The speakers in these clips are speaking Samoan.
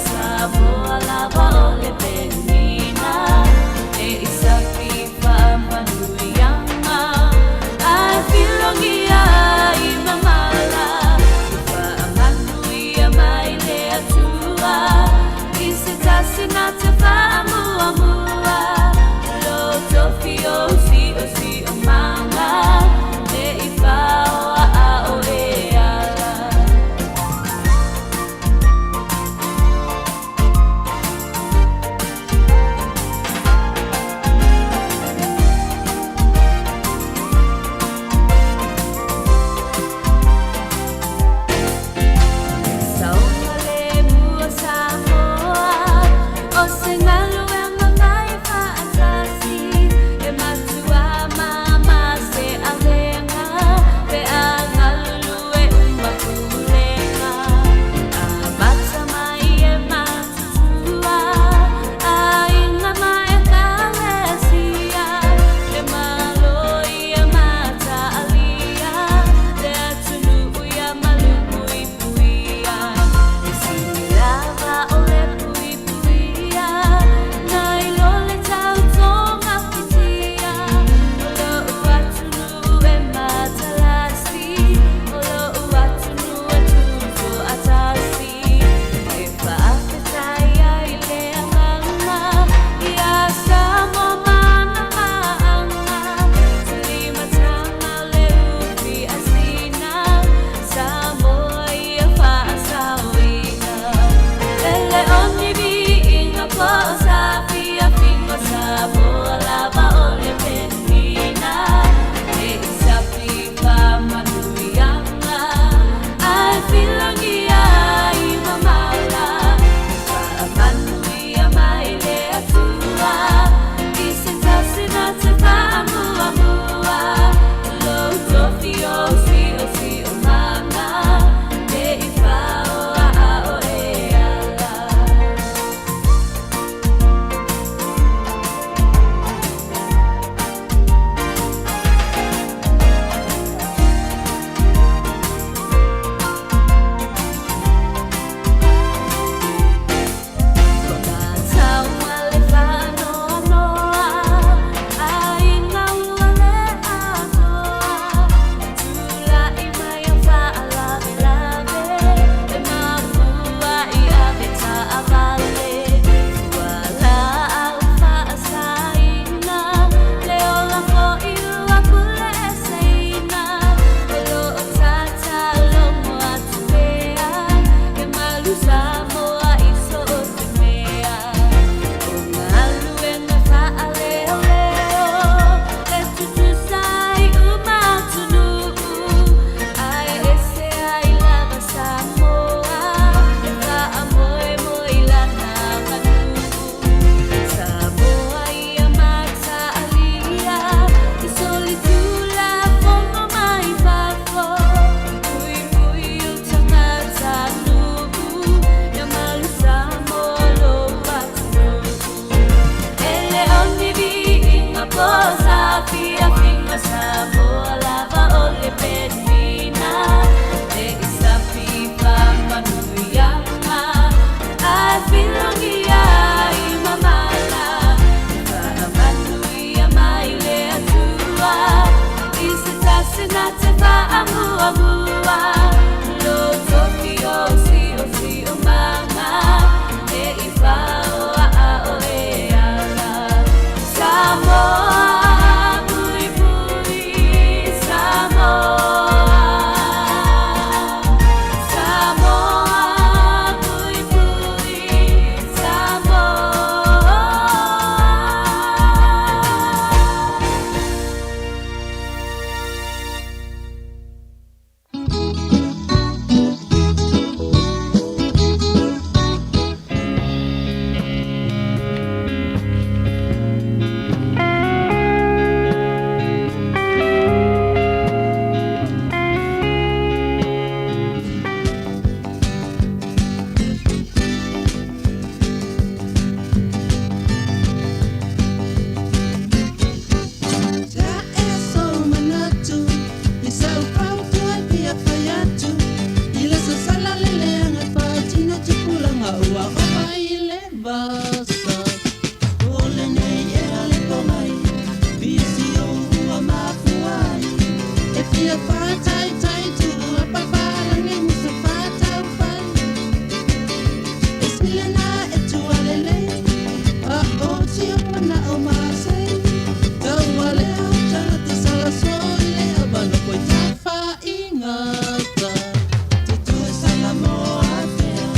Samoa lava o le penina e isafi faamanuiaga ae filogia ai mamala e faamanuia mai le Atua i se tasi na te faamuamua lo tofi o siosiomaga ne i faoa a o e ala. Saogalemu o Samoa, o se galuega fai faatasi, e matua mama se avega pe a galulue uma pulega. Amata mai e matutua, aiga ma ekalesia, e malo ia mataalia, le atunuu ia malupuipuia. E sili lava o le puipuia, nai lo le tautogafitia. O lou atunuu e matalasi, o lou atunuu e tutoatasi. E faafetai ai le Agaga ia Samoa ma ona paaga. Tulimataga o le ufi asina, Samoa ia faasaoina. E le o ni viiga po o se aafiafiga o Samoa lava o le penina e isafi faamanuiaga ae filagia ai mamala e faamanuia mai le Atua i se tasi na te faamuamua lou tofi o siosiomaga ne i faoa a o e ala. Ua matau ma le faanoanoa, aiga ua le atoa. Tulai mai au faalavelave, e mafua i avetaavale. Ua laau faasaina, le ola foi ua puleeseina. O lo o tatalogo atu pea, e malu Samoa i so o se mea. O galuega faaleoleo e tutusa ai uma atunuu, ae ese ai lava Samoa e faamoemoe i lana aganuu. Samoa ia mataalia i solitulafono mai fafo, puipui o tagatanuu, ia malu Samoa lou atunuu. E le o ni viiga po o se aafiafiga o Samoa lava o le penina e isafi faamanuiaga ae filagia ai mamala e faamanuia mai le Atua i se tasi na te faamuamua lou tofi o siosiomaga ne i faoa a o e ala. Samoa puipui Samoa, Samoa puipui Samoa. Sa e so manatu, i sau fautua fia fai atu, i le sasala le leaga faatino tupulaga ua. vasa. O lenei ea le pomai, fia si ou ua mafua ai. E fia whātaitai tu a papalangi musa whātauwhai. E sile nā e tualele, a o ti o mana o masei. Taua lea o tangata sala so i le avano koe tawha i ngata. Te tue sala mo afea,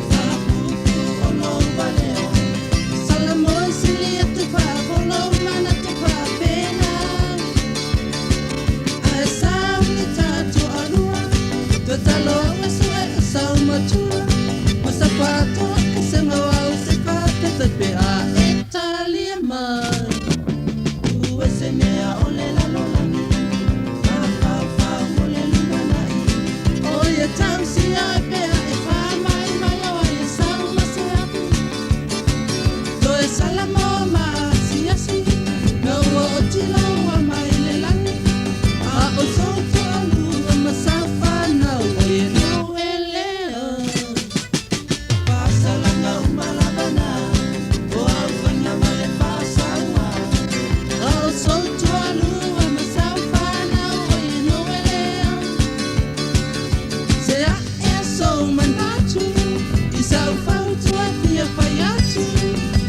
whapupu o lou valea. Sala mo e sili atu whaafolo mana tu whaapena. Ae sau le tātua alua, tatalo au e sue o sau matua. Ma sa whātoa e se ngau au se whāpete pe a e talia mai. Ue se mea o le lalolagi, mafaufau mo le lumanai. O ia tausia e pea e wha mai mai o ai e sau ma se apu. Toe sala mo ma asiasi, na ua o tila ua mai le lagi. A o sou toalua ma sau whanau o ie no e lea. Fasalanga umalavana, o au fainga ma le fasaua. A o sou toalua ma sau whanau o ie no e lea. Se a e sou manatu, i sau fautua fia whai atu.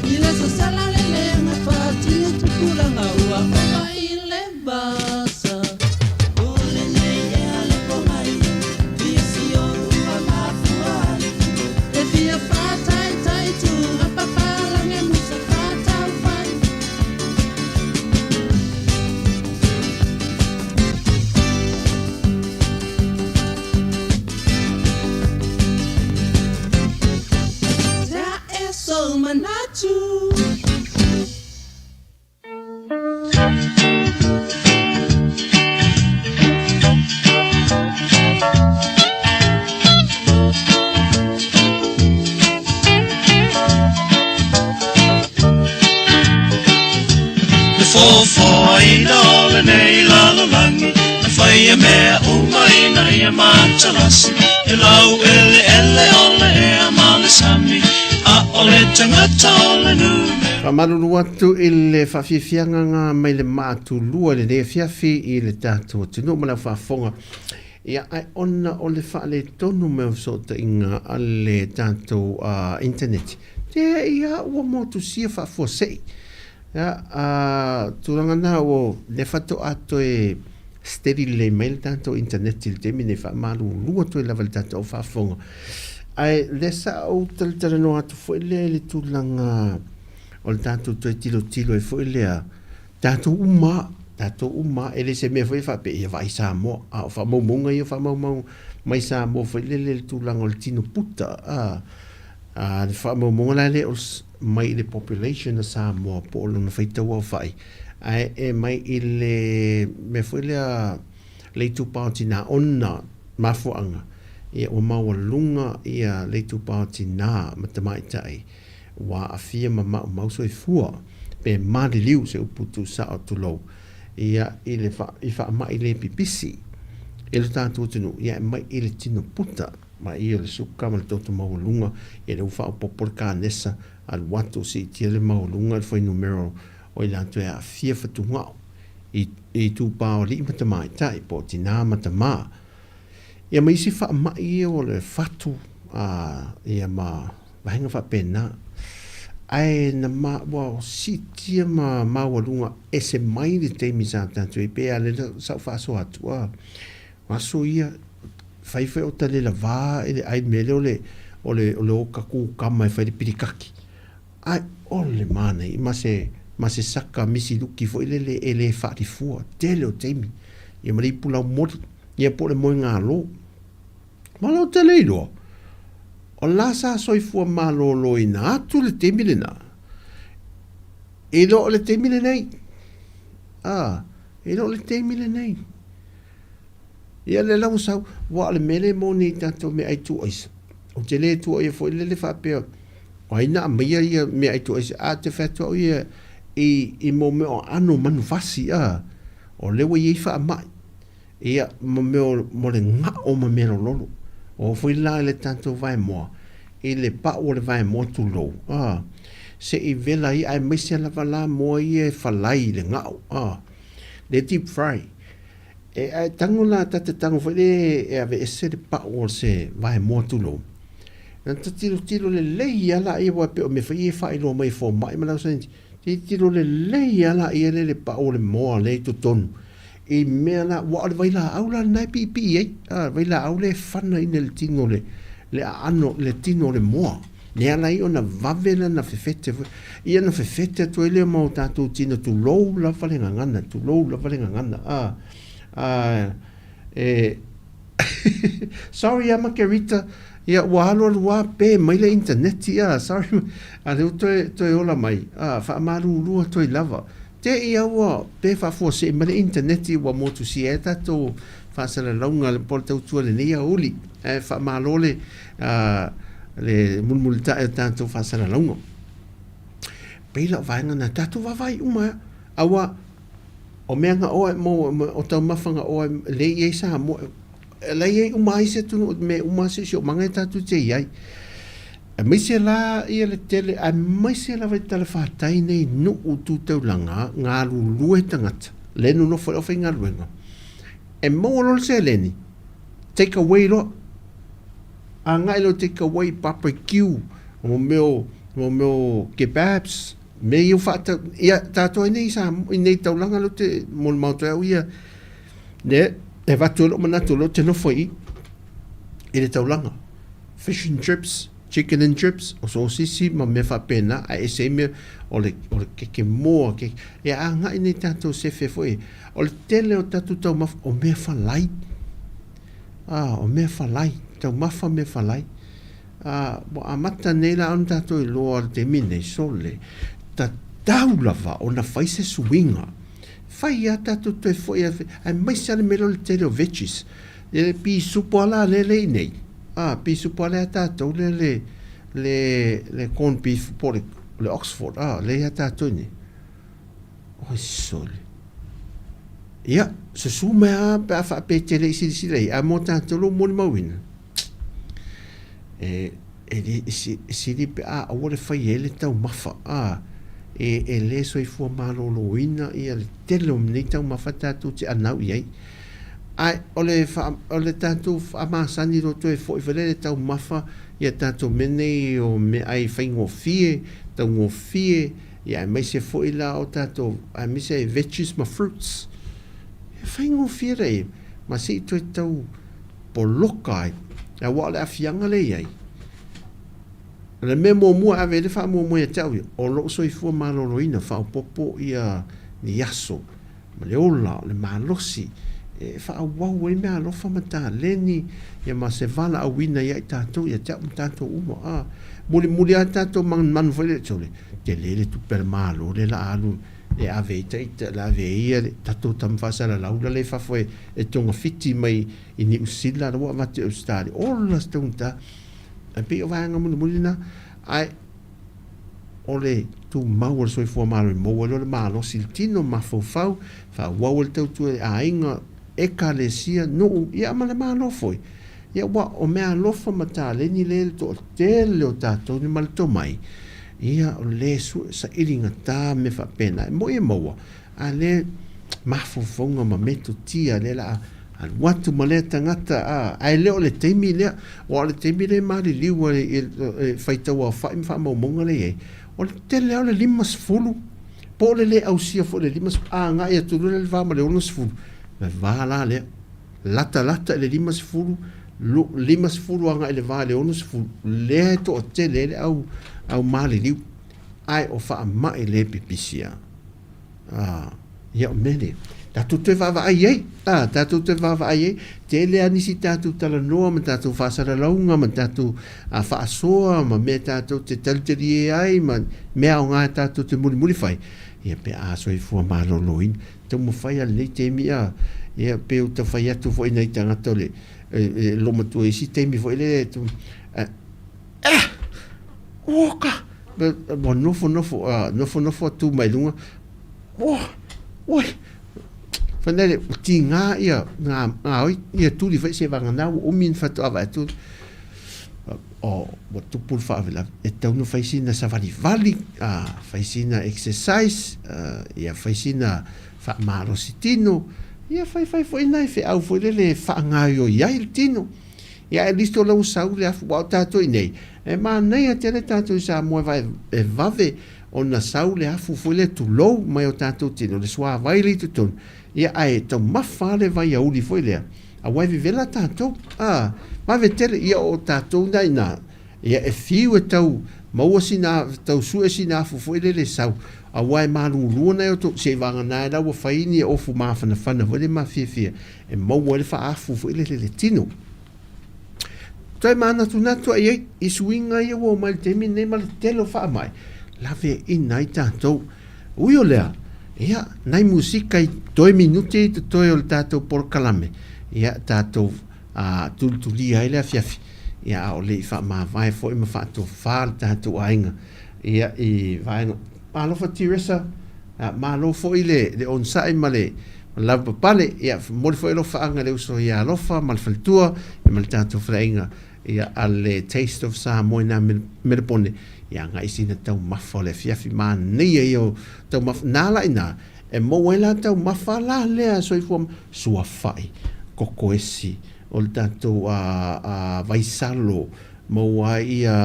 I le so sala le lenga whātini tupulanga ua ova i le vasa. O lenei ea le pomai, fia si o ua mafua ai. E fia whātaitai tu a papalange musa whātauwhai. Se a e sou manatu. Le fofoina o lenei lalolagi, na faia mea uma ina ia matalasi, e laueleele o le ea ma le sami, a o le tagata o le numera. Faamalulu atu i le faafiafiaga mai le maatulua i lenei afiafi i le tatou atunuu ma le faafofoga. Ia, ae ona o le faaletonu mai o fesootaiga a le tatou internet, te ia ua motusia faafuasei. Ia, tulaga na ua le faatoa toe steady lelei mai le tatou internet i le taimi nei, faamalulu atu ai lava i le tatou faafofoga. Ae lea sa ou talatalanoa atu foi lea i le tulaga o le tatou toe tilotilo ai foi lea, tatou uma, tatou uma, e le se mea foi faapea ia vaai Samoa, a o faamaumauga ia o faamaumau mai Samoa foi lele i le tulaga o le tino puta, a le faamaumauga la lea o mai i le population a Samoa po o lona faitauaofai, ae e mai i le mea foi lea le itupa o tinā ona mafuaaga, ia ua maualuga ia le itupa o tinā ma tamaitai ua aafia ma maumau soifua pe maliliu se upu tuusao tulou ia i le i faamai le pipisi i lo tatou atunuu, ia e mai i le tino puta ma ia o le suka ma le toto maualuga, ia lea ua faaopoopo le kanesa alu atu siitia le maualuga i le fuainumera o i latou e aafia fatugao i itupa o alii ma tamaitai po o tinā ma tamā. Ia ma isi faamai ia o le fatu ia ma vaega faapena. Ae na ma, ua siitia ma maualuga ese mai le taimi sa tatou i ai, pe a lea sa ou faasoa atu, a, o aso ia, fai foi o talela va i le ai mea lea o le, o le, o le oka kukama e fai le pilikaki. Ae o le manaia, ma se, ma se saka misi luki foi lele e le faalifua, tele o taimi, ia ma le ipu laumoli, ia po o le moegalo. Ma lou tele iloa, o la sa soifua malōlōina atu le taimi lenā, i lo o le taimi lenei. A, i lo o le taimi lenei. Ia lea la ua sau, aua o le mea lea e moni i tatou meaai tuuaisa, ou te le tuuaia foi lele faapea, o ai na aumaia ia meaai tuuaisa, a te fai atu au ia i, i mō mea o aano o manufasi, a, o lea ua i ai faamai, ia, ma mea o, mo le gao ma mea lololo. Oo foi la i le tatou vaemoa, i le pau o le vaemoa tulou, a, se i vela ai aemaise lava la moa ia e falai i le gao, a, le deep fry. E, ae tago la, ta te tago foi le e aveese le pau o se vaemoa tulou, na ta tilotilo lelei lava laia aua e pei o mea foi ia e faailoa mai e fomai ma le au saienitisi, tilotilo lelei lava laia le le pau o le moa lea i totonu i mea la, aua o le vailaau la lena e piipii ai, a, le vailaau lea e fana ina i le tino o le, le aano, le tino o le moa. E ala ai ona vave lana fefete foi. Ia ona fefete atu ai lea ma o tatou tino, tulou lava le gagana, tulou lava le gagana, a, a, e, sorry ia Makerita, ia ua alu alu lava pe mai le internet, ia, sorry, a lea ua toe, toe ola mai, a, faamalulu atu ai lava. Te i a ua pe faafuasei mai le internet ua motusia ai tatou faasalalauga po o le tautua i lenei aoauli. Ae faamalo le, a, le mulimulitai o tatou faasalalauga. Pei la o vaega na tatou vaavaai uma lava. Aua o mea na oe mo o taumafa na oe le i ai Samoa, e la i ai uma ai se atunuu, mea uma siosiomaga e tatou te i ai. Aemaise la ia le tele, aemaise lava i talafatai nei nuu tu taulaga, galulue tagata, le nonofo i le aufaigaluega, e maua loa le seleni, take away loa. Agai loa take away, barbecue, mo mea o, mo mea o kebabs, mea ia ua faatau, ia tatou ai nei i Samoa, i nei taulaga lea ou te molimau atu ai au ia, lea e avatu ai lou manatu o lea ou te nofo i i, i le taulaga. Fish and chips, chicken and chips, o sosisi ma mea faapena, ae ese ai mea o le, o le keke moa, keke, e agai nei tatou sefe foi. O le tele o tatou taumafa, o mea falai. Ah, o mea falai, taumafa mea falai. Ah, ua amata nei la ona tatou iloa le taimi nei, sole, tatau lava ona fai se suiga. Fai lava tatou toe foi, aemaise lava le mea lea o le tele o veggies. E pisupo a la lea le i nei. A, pisupo a lea tatou lea le, le, le corn beef po le, le Oxford, a, lea ia tatou i nei. Oi sole. Ia, susu mai a pe a faapea e te le i silasila i ai, a mo tatou lou molimauina, e, e, le, e, e sili pe a aua le fai ai le taumafa, a, e, e le soifua maloloina ia le tele o nei taumafa tatou te anau i ai. Ae o le wha, o le tatou faamasani loa toe foi foi lea le taumafa ia tatou mea nei o meaai faigofie, taugofie, ia aemaise foi la o tatou aemaise ai veggies ma fruits. E faigofie la ia, ma se i toe tau poloka ai. Aua o le aafiaga lea e i ai, o le mea muamua e ave i ai le faamuamua ia te au ia, o lou soifua maloloina, faaopoopo ia ni aso ma le ola, o le malosi e faaauau ai meaalofa ma taleni, ia ma se valaauina ia i tatou, ia te au ma tatou uma. A, mulimuli lava tatou manumanu foi lea, sole, tele le tupe a le Malo lea la alu e ave ai ita, le ave ai ia le tatou tama faasalalau la le i fafo e, e togafiti mai i Niu Sila, la ua avatu i Ausetalia. Ola se taugata. Ae pei o vaega mulimuli na, ae o le tumau o le soifua maloloina, maua ai loa le malosi i le tino, mafaufau, faaauau ai le tautua i aiga, ekalesia, nuu, ia ma le Malo foi. Ia aua o meaalofa ma taleni lea i le toatele o tatou nei ma le tomai, ia o le sue saili gata mea faapena. E moi e maua, a lea mafaufauga ma metotia lea la alu atu ma lea tagata a ae le o le taimi lea aua o le taimi lea e maliliu ai e faitau aofai ma faamaumauga lea i ai o le tele lava o le 50 po o le le ausia foi o le 50 a agai atu loa le va ma le 60 le va la lea latalata i le 50 50 agai i le va i le 60 lea e toatele ai le au au maliliu ae o faamai le pipisi a Ā, ia o mea nei, tatou toe vaavaai ai, ā, tatou toe vaavaai ai, tele lava nisi tatou talanoa ma tatou faasalalauga ma tatou faasoa ma mea tatou te talitalie ai ma mea aoga tatou te mulimuli fai, ia pe a soifua maloloina. Taumafai lava i lenei taimi, ā, ia pei ou te fai atu foi i nai tagata o le, e loomatua i isi taimi foi lele, eh! Oka! Ua nofonofo, nofonofo atu mai luga, oh, oi, fai lele, ua tiga ia ngā, ngā oi, ia tuli foi se vagana ua umi ona faatoa vaai atu. O, ua tupu le faalavelave, e tatau ona fai sina savalivali, a, fai sina exercise, a, ia fai sina faamalosi tino, ia fai fai foi nai feau foi lele e faagaoioi ai le tino. Ia at least o lea ua sau le afu, aua o tatou i inei, e manaia tele tatou i Samoa e vae, e vave ona sau le afu foi lea tulou mai o tatou tino, le suavai lea i totonu, ia ae taumafa lava le vaiauli foi lea, Aua e vevela tatou, a, vave tele, ia o tatou na ina, ia e fiu e tau maua sina, tau sue sina afu foi lele e sau, aua e malulu ana e outou, seivagana ai la ua fai ni ofu mafanafana foi lele mafiafia e maua ai le faaafu foi lele i le tino. Toe manatunatu ai ai i suiga ia ua omai i le taimi lenei ma le tele o faamai, laveaiina ai tatou. Ui o lea, ia, nai musika i toe minute i totoe o le tatou polokalame, ia, tatou a, tulitulia ai le afiafi, ia, a o le i faamavae foi ma faatofa le tatou aiga, ia, i vaega. Alofa Teresa, a, malo foi le, le onosai ma le lavapapale, ia, momoli foi alofaaga i le uso ia Alofa ma le faletua, ia, ma le tatou faleaiga. Ia a le Taste of Samoa i nā Melepone, ia agai sina taumafa o le afiafi manaia ia o taumafa. Nā la inā, e maua ai la taumafa la lea soifua suafa'i, koko esi, o le tatou a, a vaisalo, maua ai ia,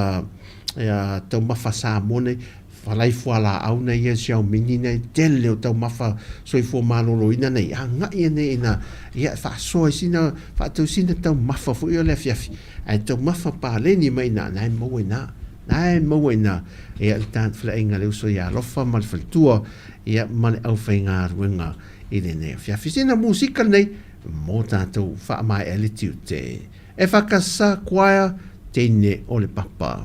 ia taumafa Samoa nei, Falai fualaau nei ia Xiaomini nei tele o taumafa soifua maloloina nei agai nei ina ia e faasoa i sina faatau sina taumafa foi o le afiafi ae taumafa paleni mai ina na e maua ina na e maua ina ia le ta faleaiga le uso ia alofa ma le faletua ia ma le aufaigaluega i lenei afiafi sina musika nei mo tatou faamaea le tiute e whakasa choir teine o le papa.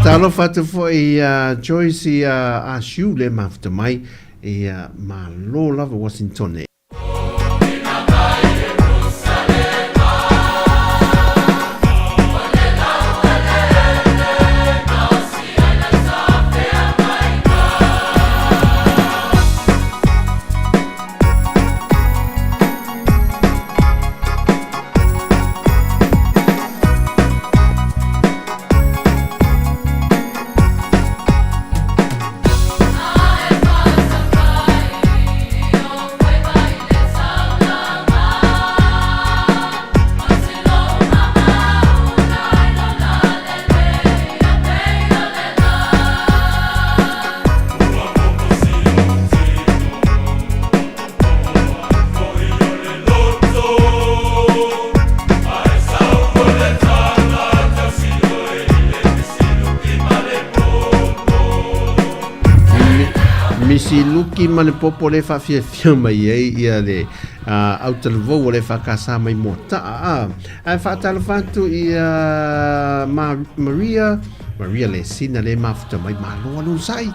Talofa atu foi ia Joyce ia Asiu le mafuta mai ia malo lava Washington. Misi Luki ma le popo le faafiafia mai ai ia le autalavou o le FKS mai Moata'a a. Ae faatalofa atu ia Maria, Maria Lesina le mafuta mai malo alonsai.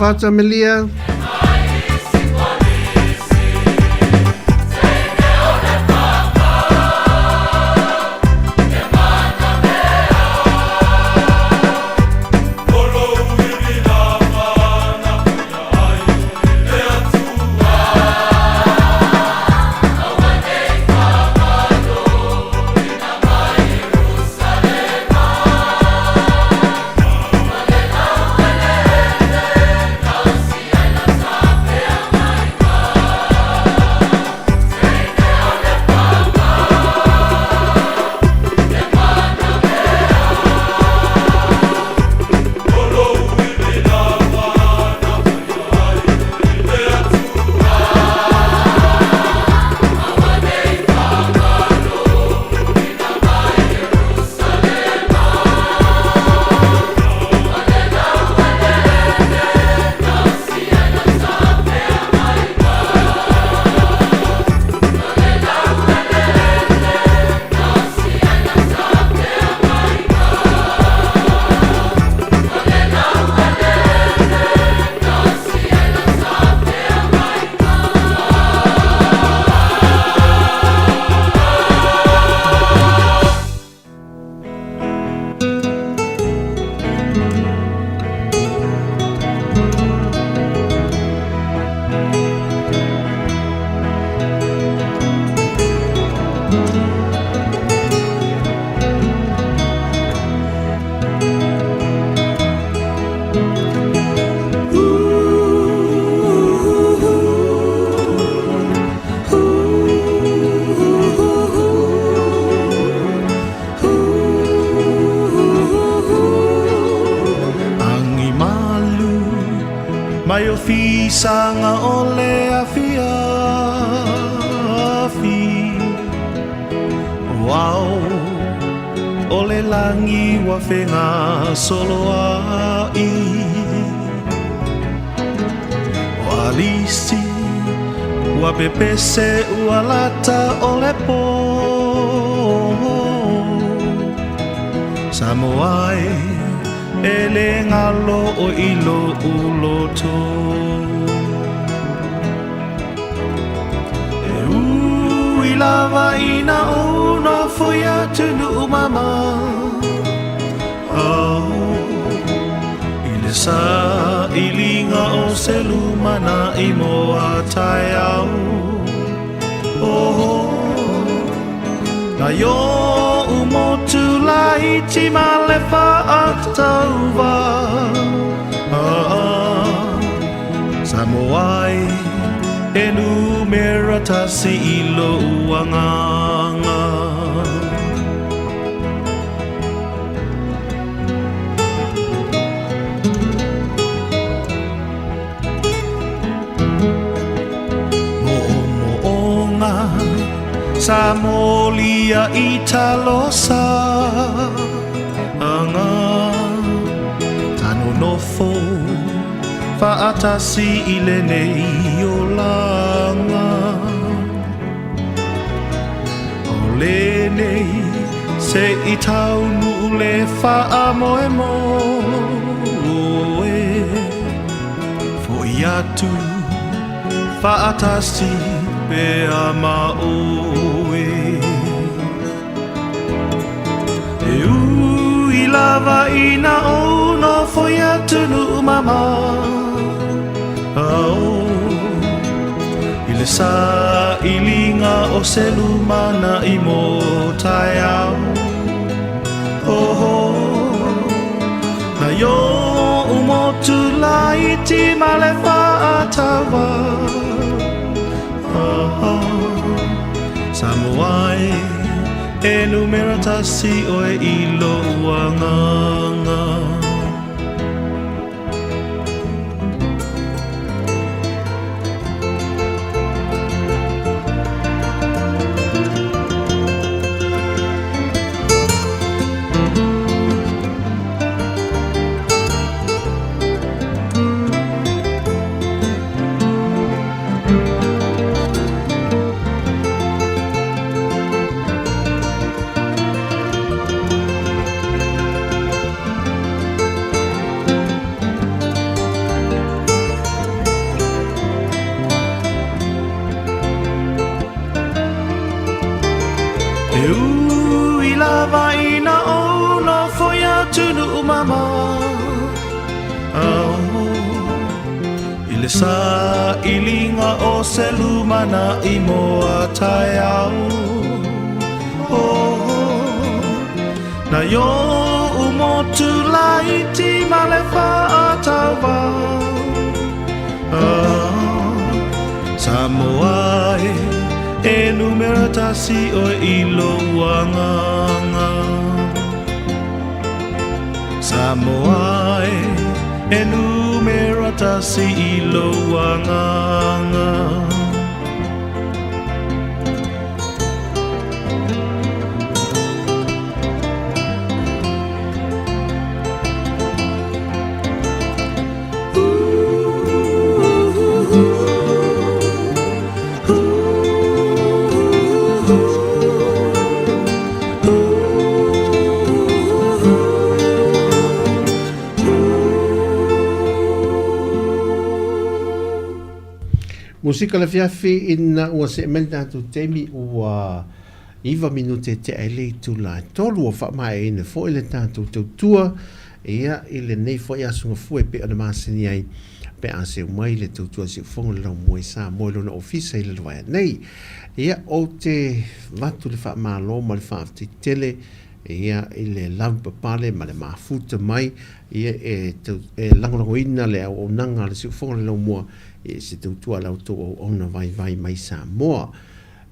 Alofa atu Amelia. Agi malu mai o fisaga o le afiafi O ao o le lagi ua fegasoloa'i O alisi ua pepese ua lata o le pō Samoa e e le galo o i lo'u loto E ui lava ina ou nofo i atunuu mamao I le sailiga o se lumanaʻi mo a taeao Oho Nai oʻu motu laiti ma le faatauva ah, Samoa e e numera tasi i lo'u agaga. Mo'omo'oga sa molia i talosa aga Tanonofo fa'atasi i lenei olaga O lenei se'i taunu'u le fa'amoemoe Fo'i atu fa'atasi pea ma oe E ui lava ina ou nofo i atunuu mamao I le sailiga o se lumanaʻi mo taeao Oho Nai oʻu motu laiti ma le faatauva ah, Samoa e e numera tasi oe i lo'u agaga. E ui lava ina ou nofo i atunuu mamao, I le sailiga o se lumanai mo a taeao, Nai o'u motu laiti ma le faatauvao, Samoa e, e numera tasi oe i lou agaga. Samoa e, e numera tasi i lou agaga. Musika le afiafi ina ua see mai le tatou taimi ua iva minute e tea ai le itula e tolu ua faamaeaina foi le tatou tautua ia i lenei foi aso gafua e pei ona masani ai pe a seu mai le tautua siufogo le laumua i Samoa i lona ofisa i Lalovaea nei. Ia ou te avatu le faamalo ma le faafetai tele ia i le lavapapale ma le mafuta mai ia e, tau, e lagolagoina le auaunaga a le siufogo le laumua i se tautua a la outou auauna vaivai mai Samoa.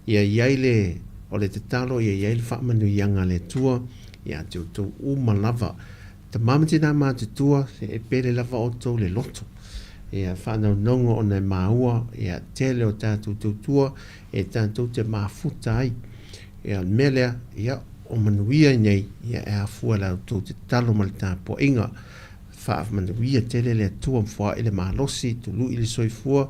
Ia i ai le, o le tatalo ia i ai le faamanuiaga a le Atua ia te outou uma lava. Tama ma tinā matutua, e pele lava outou le loto. Ia faanaunauga ona e māua, ia tele o tātou tautua e tātou te mafuta ai. Ia, le mea lea, ia, o manuia nei, ia e afua i la outou tatalo ma le tapuaiga. Faamanuia tele le Atua ma foai le malosi, tului le soifua,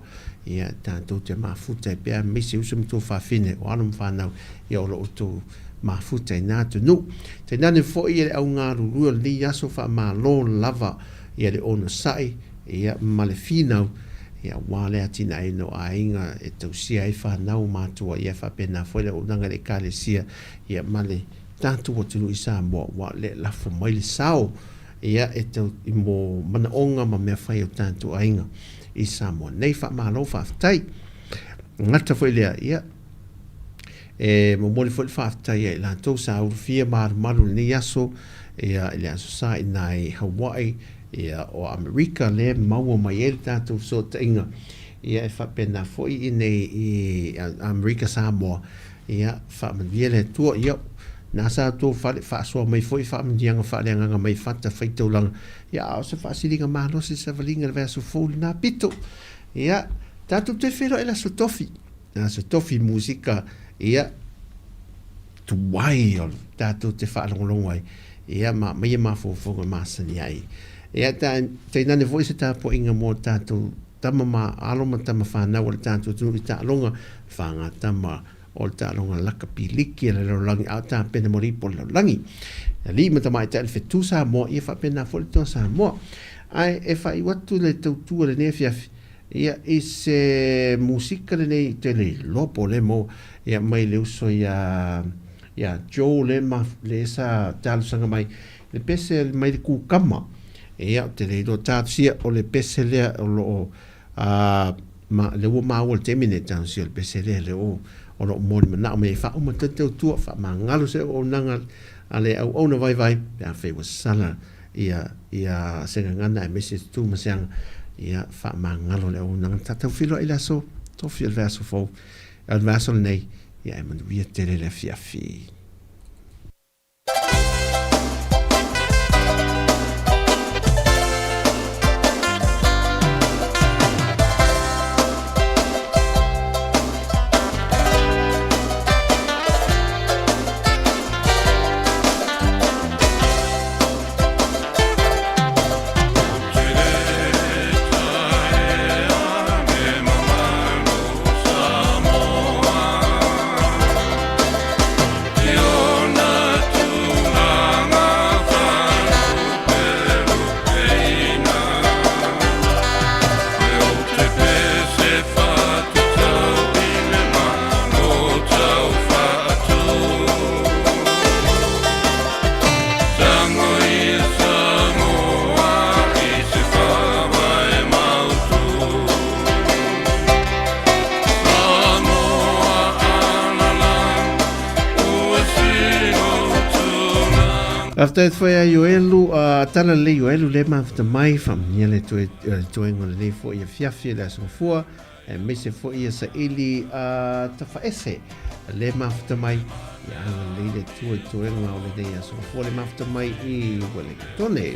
ia tatou te mafuta ai pea aemaise uso ma tuafafine o alo ma fanau, ia o lo outou mafuta i na atunuu. Tainane foi ia le au galulue o lenei aso faamalo lava ia le onosai ia ma le finau ia aua le atinaeina o aiga e tausia ai fanau matua ia faapena foi le auaunaga i le Ekalesia ia ma le tatou atunuu i Samoa ua le lafo mai le sao Ia, e tau i mo manaoga ma mea fai o tatou aiga i Samoa nei. Faamalo, faafetai. Gata foi lea, ia, e momoli foi le faafetai ia i latou sa ulufia ma alumalu i lenei aso, ia, i le Aso Sa i na i Hawaii, ia, o Amerika lea e maua mai ai le tatou fesootaiga, ia, e faapena foi i inei i Amerika Samoa, Ia, faamanuia le Atua, ia, na sa outou fale, faasoa mai foi faamanuiaga faaleagaga mai fata faitaulaga, ia, a o se faasiliga malosi savaliga i le vaiaso fou lena pito. Ia, tatou toe feiloai i le Aso Tofi, le Aso Tofi musika, ia, tuai o tatou te faalogologo ai, ia, ma aumaia mafaufauga masani ai. Ia, ta, tainane foi se tapuaiga mo tatou tama ma alo ma tama fanau o le tatou atunuu i taaloga whangatama o le taaloga lakapi liki a le lalolagi a o tapena mo le ipu o le lalolagi. Alii ma tamaitai o le fetu Samoa, ia faapena foi le toa Samoa. Ae e faaiu atu le tautua i lenei afiafi, ia i se musika lenei ou te le iloa po o lea maua, ia mai le uso ia ia Joe le ma le sa talosaga mai le pese mai le kukama. Ia ou te le iloa talosia o le pese lea o lo o A, ma, lea ua maua i le taimi nei, talosia o le pese lea, lea o, o lo o molimanao mai ai faauma tau tautua, faamagalo se auaunaga a le auauna vaivai, pe afai ua sala ia, ia se gagana aemaise se tu ma se aga, ia faamagalo le auaunaga. Tatou feiloai i le aso tofi o le vaiaso fou, o le vaiaso lenei, ia e manuia tele le afiafi. Faafetai atu foi ia Ioelu, tala lelei Ioelu lea e mafuta mai, faamanuia le Atua i le toega o lenei foi afiafi i le Aso Gafua, aemaise foi ia saili tafaese lea e mafuta mai, ia agalelei le Atua i toega o lenei Aso Gafua le mafuta mai i Wellingtone.